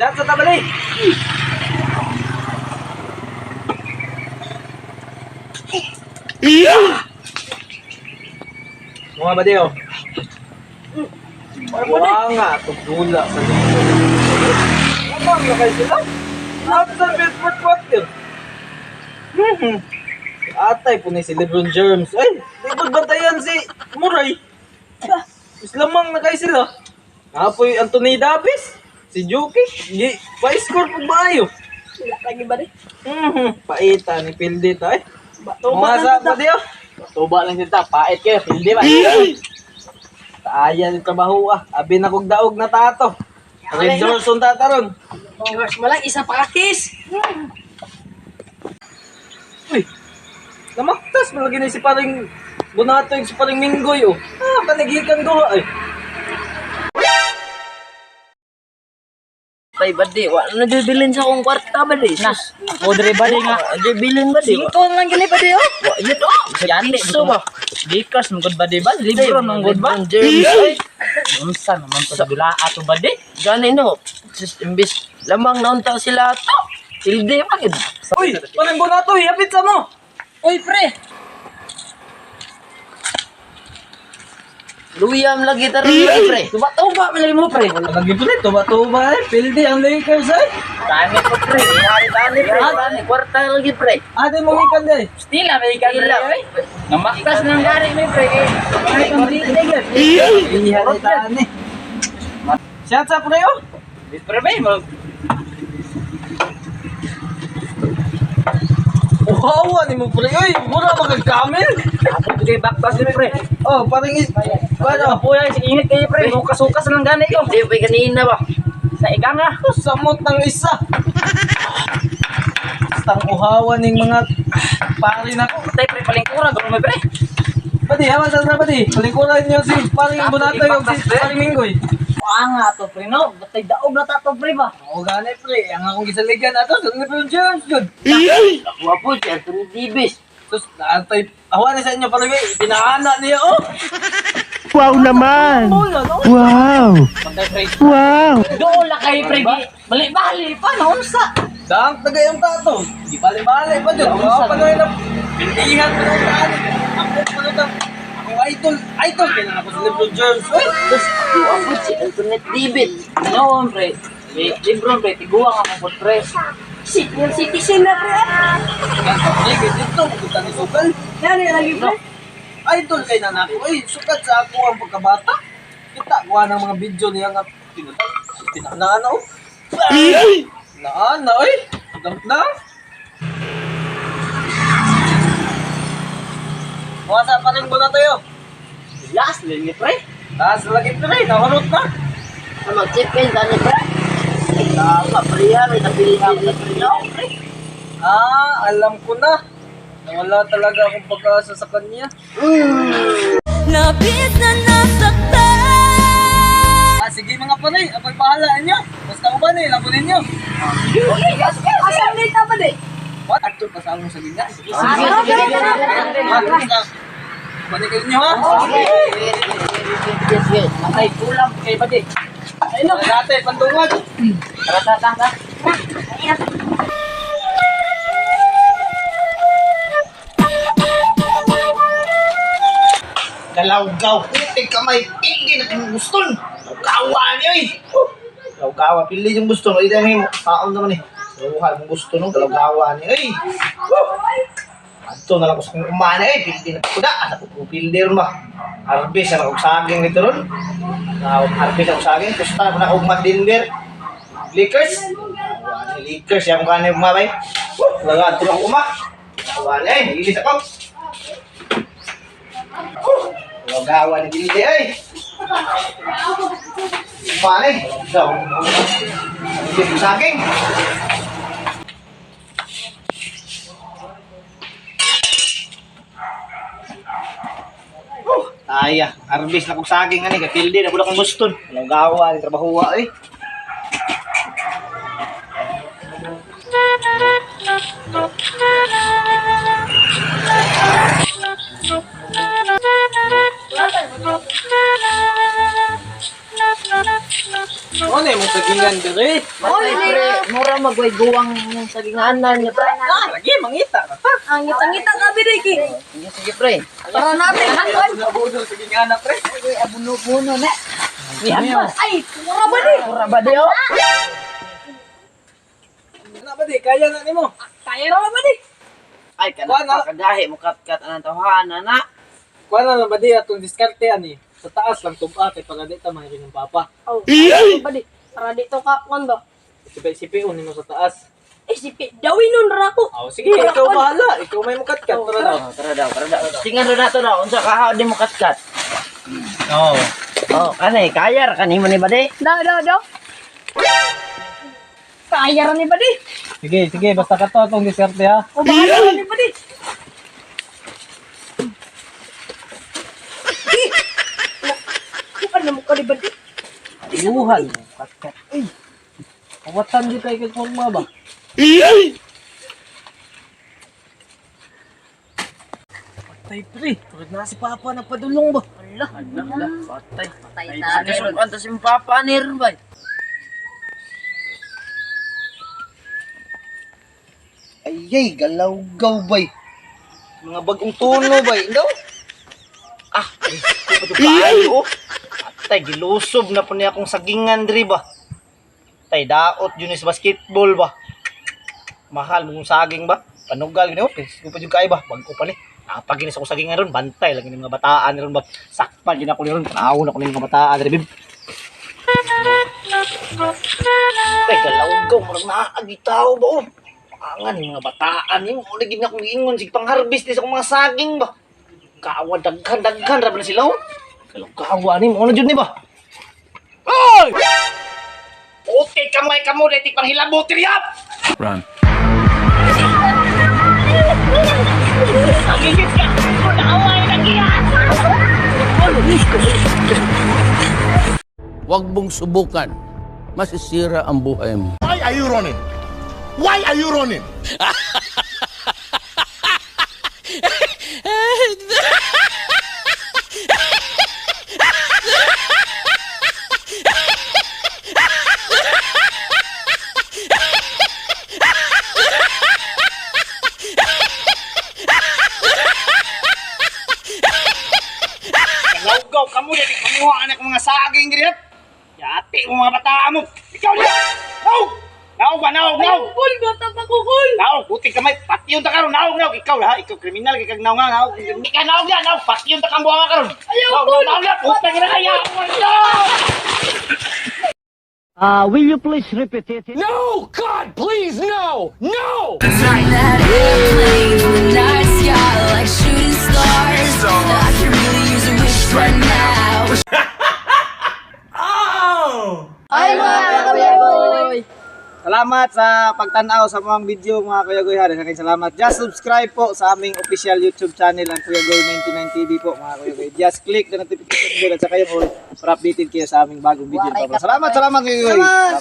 Diyan sa tabali. Mga ba diyo? Wala nga, tugula sa likod. Lamang na kayo sila. Lahat sa Bedford Quarter. Atay po ni si Lebron James. Ay, di ba bantayan si Murray? Mas lamang na kayo sila. Apoy Anthony Davis, si Jokic, di pa-score pag maayo. Wala lagi ba rin? Paita ni Pildi ta eh. Tuba Mga lang sa ta. pa diyo. Tuba lang sila, pait kayo, pildi ba? Taaya ni trabaho ah. Abi na kog daog na tato. Red Johnson tataron. Viewers mo lang, isa pa ka kiss. Uy. Namaktas malagi na si paring Bonato yung si paring Minggoy oh. Ah, panagikan duha ay. Tay badi, wa na jud sa akong kwarta badi. Na, modre ba di nga? Bilin ba di? Singko lang gani pa di oh. Wa yun oh. Yan, Piso ba? Lakers, mangod ba di ba? Lebron, mangod ba? James. Ay, Unsa naman to sa dula ato ba di? gani no. Sus, imbis lamang naunta sila to. Pildi pa gid. Uy, paring Bonato, hapit sa mo. Uy pre, Luyam lagi taron pre. Tuba-tuba man mo pre. Lagi po nito, tuba-tuba eh. Pildi ang Lakers eh. Tani ko pre, hari tani pre. Tani kwarta lagi pre. Ate mo ikan day. Stila may ikan pre. Stila. Oy. Namaktas ng gari may pre. Ay, Iha ni tani. Siya sa pre oh. Pre ba mo? Uhawa ni mo pre. Uy, mura magkamel. Ako kay baktas ni pre. Oh, parang is Ano paano? po yan, init kayo pre. Sukas-sukas lang gani ko. Di pa kanina ba? Sa ika nga. Samot ng isa. Bastang uhawa ning mga pare na ko. Tay pre palingkura garo may pre. Pati, hawa sa sa pati. Palingkuran niyo si paring Bonato yung si paring Minggoy. Nga to pre no. Batay daog na ta to pre ba. Oo, gani pre. Ang akong gisaligan ato sa Lebron James jud. Wa po si Anthony Davis. Sus, naantay. Awa ni sa inyo pare, pinaana niya oh. Wow naman! Bola no. Wow! Patay pre. Wow! Doon la kay pre. Bali-bali pa no unsa. Dang tagayang tato. Di bali-bali pa jud. Wala pa na Pindihan pa nung taan. Ako pa nung Ako idol, idol kaya na ako sa Lebron James. Uy, Sus, wa po si Anthony Davis. No pre. Lebron pre tiguang ako po pre. senior citizen na pre. ah. Yan ka pre, kay dito kita ni Sukal. Yan lagi pre. Idol kay na nako. Uy, sukat sa ako ang pagkabata. Kita kuha ng mga video niya nga tinanaana oh. Naana oy. Damp na. Wasa pa rin ko na tayo. Last ni pre. Taas lagi pre, nahurot na. Mag-chip in tani pre. Tama pre, may napili na pre no. Pre. Ah, alam ko na. Nawala talaga akong pag-asa sa kanya. Labis na nasaktan. Ah, sige mga panay, ako'y bahala inyo. Basta uban eh, labo ninyo. Asa ni ta ba di? What? Adto pa sa among salingan. Sige, Sige, sige, sige. Ah, basta. Balik kayo ninyo ha. Sige, sige. Patay kulang kay badi. Ay, no. Dati, pandungag. Tara tara tara. Galawgaw, putik kamay, pili na kang guston. Lawgawa niyo eh. Lawgawa, pili yung gusto. Ay, dahil mo, taon naman eh. Lawgawa mong gusto no, galawgawa niyo eh. Adto na lang ko sa kong umana eh, pili na kuda. Asa ko pili ron ba? Harvest na akong saging nito ron. Harvest ako saging. Kusta na akong madinver. Lakers. Lakers, yung kanin umabay. Wala, adto na ako uma. Lawgawa niya eh, nagilis ako. Gawa ni Gilde ay. Pare, daw. Hindi ko saging. Oh, taya, harvest na kong saging ani kay Pilde na pud akong guston. Walang gawa ni trabaho eh. Ano na yung sagingan dire? Oy, Pre, mura magway guwang saginganan niya, pre. Lagi mangita na ta. Ang ngita-ngita ka biriki. Sige, sige, pre. Para natin hanggan. Abuno sa gingana, pre. Abuno-buno na. Ay, mura ba di? Mura ba di, oh? Ano ba di? Kaya na nimo. Kaya ra ba di? Ay, Kuha na. kana kagahi mo kat-kat anang tawhan, ana. Kuha na lang ba di atong diskarte ani? Sa taas lang tuba kay para di ta mahirin ng papa. Oh, kaya ba di? Para dito ka kwan ba? Sipi-sipi nimo sa taas. Eh, sipi, dawin nun ra ko. Oh, sige, ikaw bahala. Ikaw may mukat-kat. Tara daw. Oh, tara daw, tara daw. Tingan ro nato daw, unsa ka di mo kat-kat. Oo. Oh, kani kaya ra kani mo ni ba di? Daw, daw, daw. Kaya ra ni ba di? Sige, sige, basta ka to atong diskarte ha. O bahala ra ni ba di? Bukan na mo ka ni ba di? Luhan. Kat-kat. Ay. Kawatan di kay kay forma ba? Patay pre, tulad na si Papa nagpadulong ba? Ala, ala, patay. Patay ta. Kasukan ta si papa ni ron bay. Ayay, galaw-gaw bay. Mga bagong tono bay. Daw. Ah, ay, oh. Atay, gilusob na po niya akong sagingan diri ba. Tay, daot yun sa basketball ba. Mahal mong saging ba? Panugal gini oh, ko pa jud kay ba. Bag-o pa ni. Napaginis ako sagingan ron, bantay lang ni mga bataan ron ba. Sakpan gid ako ni ron, tanaw na ko ni mga bataan diri bib. Tay, galaw-gaw, murag naagi tao ba oh. Angan yung mga bataan yung uli gid na akong giingon sig pangharvest ni sa akong mga saging ba. Kawa daghan daghan ra ba na sila oh. Kawa ni mo na jud ni ba. Oy! Okay kamay kamo dai ti panghilabot riyap. Run. Huwag mong subukan. Masisira ang buhay mo. Why are you running? Why are you running? Galawgaw kamo dai ti panguha anak mga saging riyap. Yati mo mga bataan mo. Ikaw niya. Naog! Naog ba naog naog. Kul, bata pa ko kul. Naog, buti kamay, patyon ta karon, naog, naog, ikaw ha, ikaw kriminal kay kag naog nga, naog. Ikaw naog ya, naog, patyon ta kang buwanga karon. Ayaw, Naog, kul. naog, naog, putang ina kaya. No! God, please, no! No! That airplane in the night sky like shooting stars. I could really use a wish right now. Ay, mga kakuyagoy. Salamat sa pagtanaw sa mga video mga Kuya Goy. Daghang salamat. Just subscribe po sa aming official YouTube channel ang Kuya Goy 99 TV po mga Kuya Goy. Just click the notification bell at saka yung all para updated kayo sa aming bagong video. Salamat, salamat Kuya Goy. Salamat.